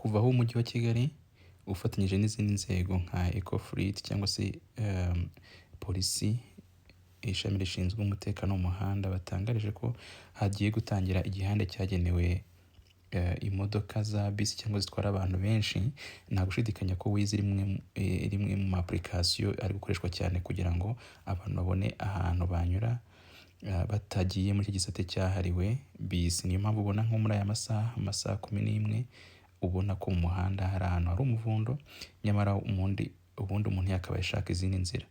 Kuva aho Umujyi wa Kigali ufatanyije n'izindi nzego nka Ecofleet cyangwa se polisi, ishami rishinzwe umutekano wo mu muhanda, batangarije ko hagiye gutangira igihande cyagenewe imodoka za bisi cyangwa zitwara abantu benshi, nta gushidikanya ko Waze iri imwe mu ma application ari gukoreshwa cyane kugira ngo abantu babone ahantu banyura batagiye muri iki gisate cyahariwe bisi. Niyo mpamvu ubona nko muri aya masaha, amasaha 11, ubona ko mu muhanda hari ahantu hari umuvundo, nyamara ubundi umuntu yakabaye ashaka izindi nzira.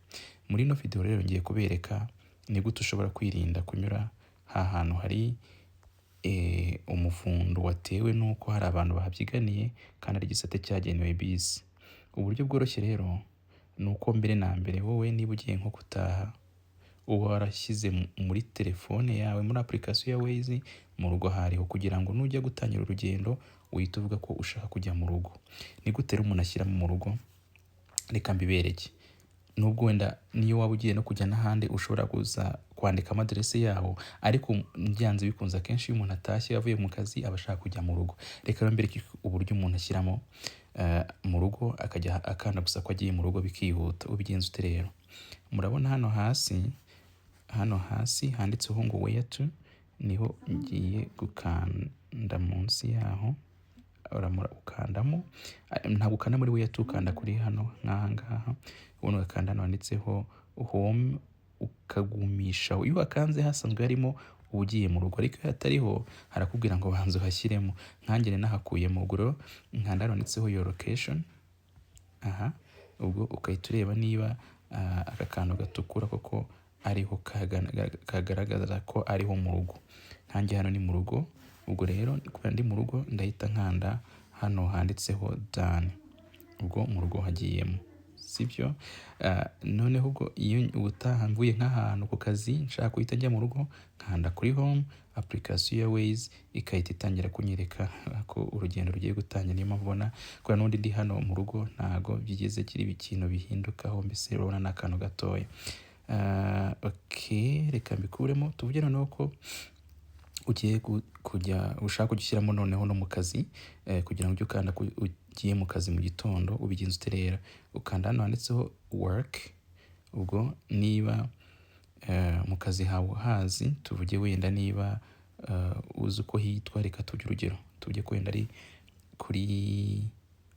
Muri ino video rero ngiye kubereka ni gute ushobora kwirinda kunyura ha hantu hari umuvundo watewe n'uko hari abantu bahabyiganiye kandi ari igisate cyagenewe bisi. Uburyo bworoshye rero ni uko mbere na mbere wowe niba ugiye nko gutaha, uba warashyize muri telefone yawe, muri application ya Waze, mu rugo hariho, kugira ngo nujya gutangira urugendo uhite uvuga ko ushaka kujya mu rugo. Ni gute rero umuntu ashyiramo mu rugo? Reka mbibereke. Nubwo wenda niyo waba ugiye no kujya n'ahandi ushobora kuza kwandikamo aderese yaho, ariko byanze bikunze akenshi iyo umuntu atashye avuye mu kazi aba ashaka kujya mu rugo. Reka rero mbereke uburyo umuntu ashyiramo mu rugo, akajya akanda gusa ko agiye mu rugo bikihuta. Ubigenza ute rero? Murabona hano hasi handitseho ngo "Where to", niho ngiye gukanda. Munsi yaho uramura ukandamo, ntabwo ukanda muri "Where to", ukanda kuri hano nk'aha ngaha, ubundi ugakanda hano handitseho "Home", ukagumishaho. Iyo wakanze hasanzwe harimo uba ugiye mu rugo, ariko iyo hatariho harakubwira ngo banza uhashyiremo. Nkanjye nari nahakuyemo. Ubwo rero nkanda hano handitseho "Your location" aha, ubwo ugahita ureba niba aka kantu gatukura koko ariho kagaragaza ko ariho mu rugo. Nkanjye hano ni mu rugo. Ubwo rero kubera ndi mu rugo, ndahita nkanda hano handitseho "Done". Ubwo mu rugo hagiyemo, sibyo? Noneho ubwo iyo ubutaha mvuye nk'ahantu ku kazi nshaka guhita njya mu rugo, nkanda kuri "Home", application ya Waze ikahita itangira kunyereka ko urugendo rugiye gutangira. Niyo mpamvu ubona kubera n'ubundi ndi hano mu rugo, ntago byigeze kiri ikintu bihindukaho. Mbese urabona ni akantu gatoya. Okay, reka mbikuremo. Tuvuge noneho ko ugiye kujya ushaka kujya noneho no mu kazi, kugira ngo ujye ukanda ko ugiye mu kazi mu gitondo. Ubigenza ute rero? Ukanda hano handitseho "Work". Ubwo niba mu kazi hawe hazi, tuvuge wenda niba uzi uko hitwa, reka tujye urugero, tuvuge ko wenda ari kuri,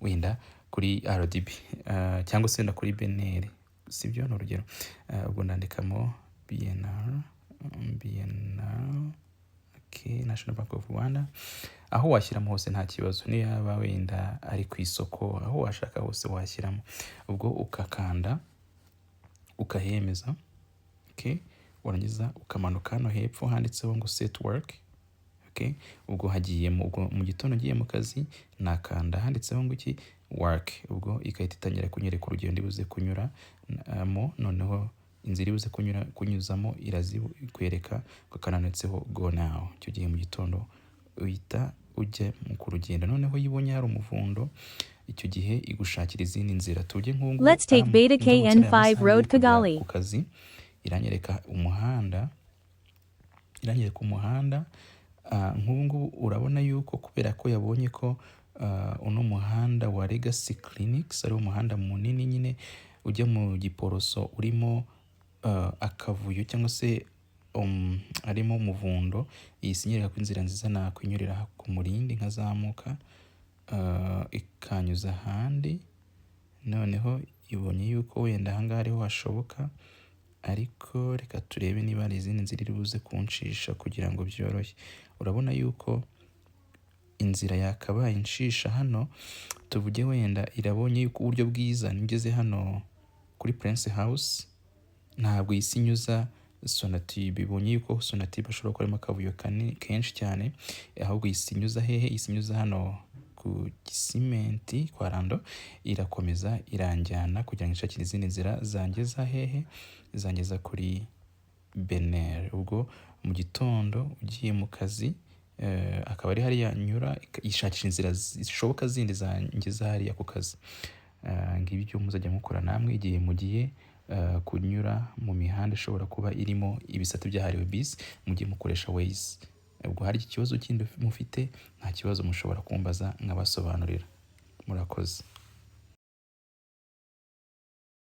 wenda kuri RDB, cyangwa se wenda kuri BNR, sibyo? Ni urugero. Ubwo ndandikamo BNR, BNR, okay, National Bank of Rwanda. Aho washyiramo hose nta kibazo, niyo yaba wenda ari ku isoko, aho washaka hose washyiramo. Ubwo ukakanda ukahemeza, okay, warangiza ukamanuka hano hepfo handitseho ngo "Set work". Okay, ubwo hagiyemo. Ubwo mu gitondo ngiye mu kazi, nakanda handitseho ngo iki? "Work". Ubwo igahita itangira kunyereka urugendo ndibuze kunyuramo. Noneho inzira iri buze kunyura kunyuzamo irazikwereka, ugakanda handitseho "Go now". Icyo gihe mu gitondo uhita ujya ku rugendo. Noneho iyo ubonye hari umuvundo, icyo gihe igushakira izindi nzira. Tujye nk'ubu Let's take Beta KN5 Road, Kigali. ku kazi, iranyereka umuhanda. Nk'ubu ngubu urabona yuko kubera ko yabonye ko uno muhanda wa Legacy Clinics ari umuhanda munini nyine ujya mu Giporoso urimo akavuyo cyangwa se harimo umuvundo, iyi sinyereka ko inzira nziza nakwinyurira ku Murindi, nkazamuka, ikanyuza ahandi. Noneho ibonye yuko wenda ahangaha ariho hashoboka, ariko reka turebe niba hari izindi nzira iri buze kunshisha kugira ngo byoroshye. Urabona yuko inzira yakabaye inshisha hano, tuvuge wenda irabonye yuko uburyo bwiza ngeze hano kuri Prince House, ntabwo isi inyuza Sonatube. Ibonye yuko Sonatube ashobora gukoramo akavuyo kenshi cyane, ahubwo isi inyuza hehe? Isi inyuza hano ku Gisimenti kwa Rando. Irakomeza iranjyana kugira ngo ishakire izindi nzira zangeza hehe? Zangeza kuri BNR. Ubwo mu gitondo ugiye mu kazi, akaba ari hariya nyura, ishakisha inzira zishoboka zindi zangeza hariya ku kazi. Ngibyo muzajya mukora namwe igihe mugiye kunyura mu mihanda ishobora kuba irimo ibisate byahariwe bisi, mujye mukoresha Waze. Ubwo hari ikibazo kindi mufite, nta kibazo, mushobora kumbaza nkabasobanurira. Murakoze.